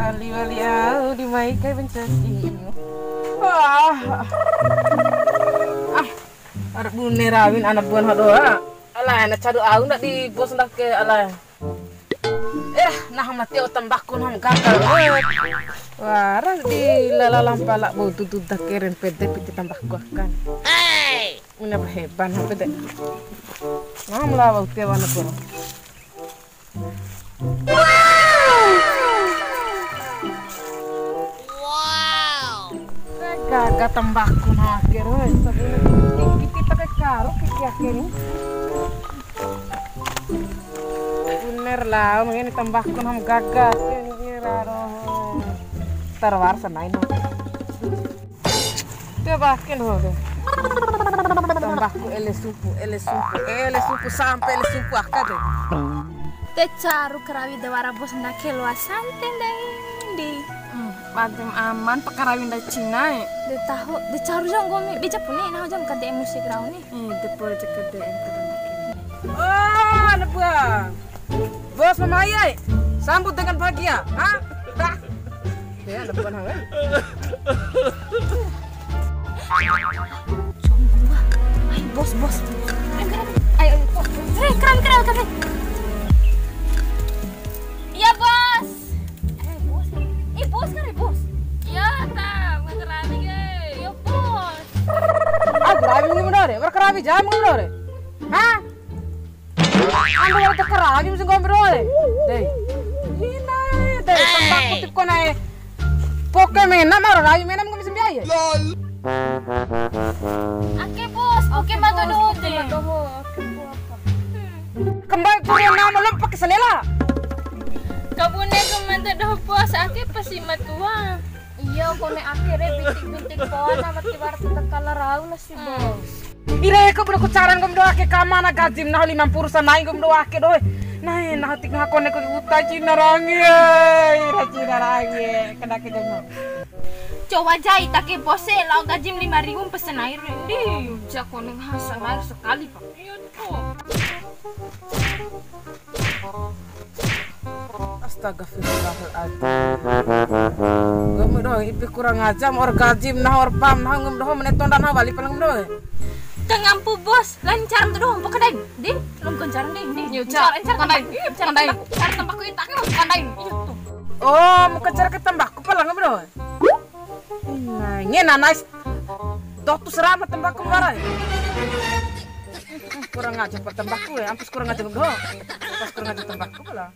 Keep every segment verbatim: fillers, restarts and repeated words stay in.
Wali-wali au di mai kai bencaki. Wah. Ah, ada bune rawin anak buah hadoa. Alah, anak cadu au ndak di bos ndak ke alah. Eh, nah mati otak tambaku nah gagal. Wara di lala lampa la bau tutu dah keren pede piti tambaku akan. Mina heban apa deh. Nah, melawa utia wana pura. Gaga tambaku na akhir, woi. Sabune piti, piti pakai karu, piti akhir ni. Bener lah, mungkin tambaku na gaga, kira roh. Terwar senain. Te bakin ho de. Tambaku ele supu, ele supu, ele supu sampai ele supu aka de. Te caru karawi de wara bos ndake loa sante ndai ndi. Hmm, pantem aman pakarawi ndai Cina e. De taho, de caru jang gomi, bija puni naho jam kade musik rau ni. Eh, de pol jaka de em kada ndake. Oh, anak buah. Bos mamai ai. Sambut dengan bahagia. Hah? Dah. Ya, anak buah nawe. Jomblo. Ai, bos, bos. Ai, kerabi. Ai, ai, bos. Eh, kerabi, kerabi, kerabi. Iya, bos. Eh, bos. Ih, bos kan, eh, bos. Iya, ta, bukan kerabi, eh. Iya, bos. Ah, kerabi mungkin benar ya. Berkerabi jam mungkin benar ya. Hah? Ando wara ta karawi musi nggomi doho e. Dei. Ina e, dei, tambaku tip kona e. Poke mena ma rawi mena nggomi sambia e. Ake bos, poke mada doho te. Kembai pura nama lo pakai selela. Kabune ke mada doho bos, ake pasi matua. Iya, kone ake re bintik-bintik pohon sama tiwar tetap kala rau nasi bos. Ire, ko bune ku caran nggomi doho ake kamana gajim nahu lima mpuru sanai nggomi doho ake doho. Nai, nahu tik ngaha kone ku uta Cina rangi e. Ira Cina rangi e. Kena ke nggomi. Coba jai take bose lao gajim lima ribu pesenai re. Di, ja kone ngaha sanai sekali, Pak. Iya, tuh. Astagfirullahaladzim. Nggomi doho ipi kurang ajar, ma wa'ur gajim nahu wa'ur pam nahu nggomi doho mene tonda nahu wali pala nggomi doho. Tangampu bos, lancar tu doho, bukan dai. Di, belum kencaran dai. Di, iya, encar, encar, bukan dai. Iya, encar, bukan dai. Encar tambaku ita ke bukan dai. Iya tuh. Oh, muka cara ke tambaku pala nggomi doho. Nah, ngena nice. Dotu serama tambaku wara. Kurang ajar pa tambaku e, ampus kurang ajar doho. Pas kurang ajar tambaku pala.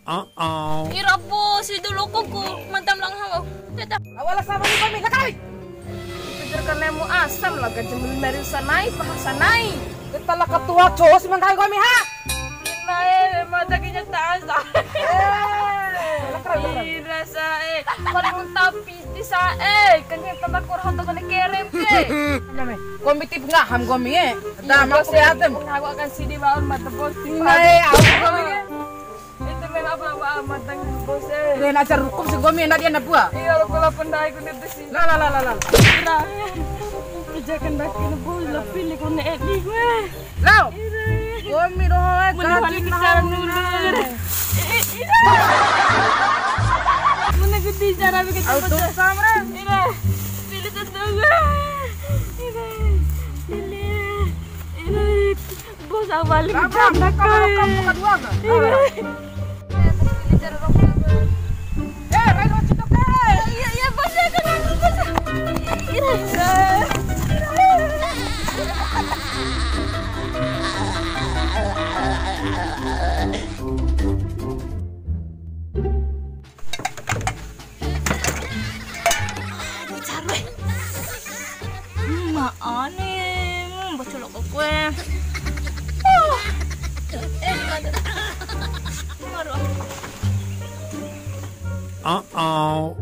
Ira bos, ede loko ku, mantam lang hawa. Teta. Awala sama ni kami, lakai. Pikir kanemu asam lah, gaji meli meri sanai, paha sanai. Teta la ketua cowok si mangkai kami ha. Nae, mata kenyataan sa. Eh, lakai, lakai. Ira sa e, kalau tapi Ti sa'e, kan yang tambah kurang untuk kena kerem ke. Name, kombi tip ngaham kombi e. Dah, iya, mau bos, kuliah tem. Aku akan sidi baun mata bos. Nai, aku kombi e. Itu main apa-apa amat dengan bos e. Lain ajar hukum si kombi, enak dia, enak buah. Iya, lo kalau pendai ku nanti sih. Lah, lah, lah, lah, lah. Kira. Kerjakan dah kena bos, lebih ni kau naik ni gue. Lao. Ira. Kombi doho e, mena gaji wali nahu bicara dulu. Ira. Mena gede cara bikin. Au tempat. Dosa, Mra. Ira. Pilih tentu gue. Ira. Pilih. Ira. Bos awal. Kamu, kamu, kamu kedua enggak? Ira. Iya, iya, bos, ya, kan, bos. Iya. Ma ane, hmm, baca loko kue. Oh. Eh, aduh. Aduh. Uh-oh.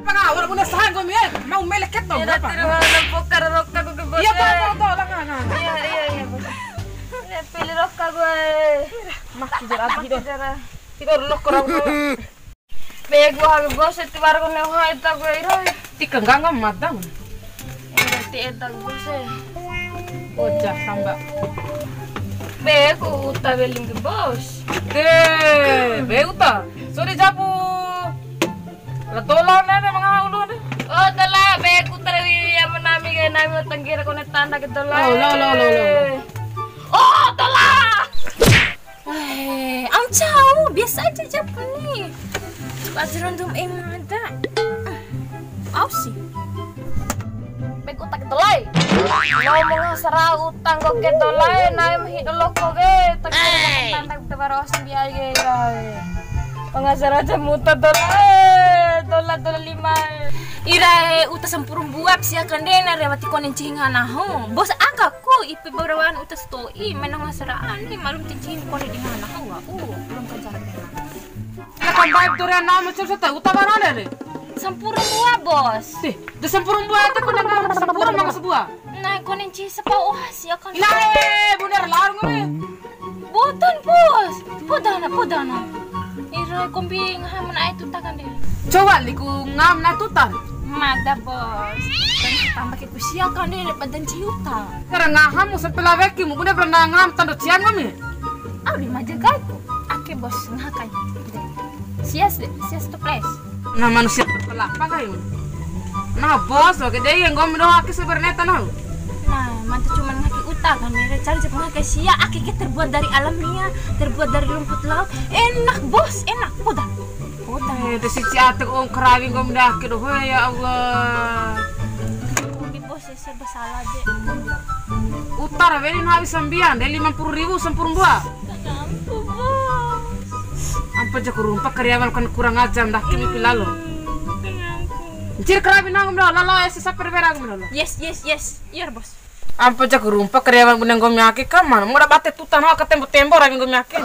Pangawal bune saha nggomi e, mau meleket dong, berapa? Tira wala pokar roka ku ke bos. Iya, tuh, tuh, tuh, lah, nggak, nggak, nggak. Iya, iya, iya, bos. Ini pilih roka gue. Mak, kejar abis, mak, kejar. Tidur lo kurang. Be gua habis bos, itu baru kena wah, itu gue ira. Ti kenggang nggak madang. Ira, ti eta bos e. Bocah samba. Be ku uta weling ke, Bos. De, be uta. Sori japu. La Dola nene mangaha ulu ne. Oh, Dola, be ku tarawi ya menami ke nami tenggira kone tanda ke Dola. Oh, lo, lo, lo, lo, lo. Oh, Dola. Eh, au cau, biasa aja japu ni. Coba aja random em ada. Au sih. Be ku uta ke Dola e. Lo mau ngasara utang ko ke Dola e, nai mahido loko ke, tak tanda kita baros biaya ya. Pengasara aja muta Dola e, Dola, Dola lima e. Ira e, uta sampuru mbua sia kandena re wati kone ncihi ngaha nahu. Bos aka ku ipi barawan uta sato'i, mena ngasara ani, malum ncihi kone di ngaha nahu wa. Uh, belum kerja. Aka mbaip dore ana macam sata uta barana re. Sampuru mbua, Bos. Tih, de sampuru mbua ata kone ka sampuru manga sabua. Nah, kone ncihi sapau oha sia kan. Ina e, bune ra larung re. Boten, Bos. Podana, podana. Ira kombi ngaha mena ai tuta kan de. Coba liku ngaha mena ai tuta. Mada, Bos. Dan tambah ke ku sia kan de badan ciuta. Kara ngaha mu sampe laweki mu bune pernah ngaha tando cian kami. Au di maja gaiku. Ake, Bos, ngaha kai. Sia, sia stop les. Nah, manusia berkelapa kai. Nah, Bos, oke deh, yang gua mendoa ke sebenarnya tanah. Nah, mantap cuman ngaha kai uta kan, ya, cari cepat ngaha kai sia, ake ke terbuat dari alamiah, terbuat dari rumput laut. Enak, Bos, enak. Udah. Udah. Eh, desi ciatek ong karawi gua mendoa ke doho, ya Allah. Kombi, Bos, ya, serba salah, Dek. Uta ra weli nawi sambian, de lima puluh ribu sampuru mbua. Kanampu, Bos. Ampo jaku rumpa karyawan kan kurang ajar, ndake mi pilalo. Kanampu. Ncir karawi nangum lo, lalo ese saper berang lo. Yes, yes, yes. Iya, Bos. Ampo jaku rumpa karyawan bune nggomi ake kaman, mora bate tutan ho aka tembo-tembo rawi nggomi ake.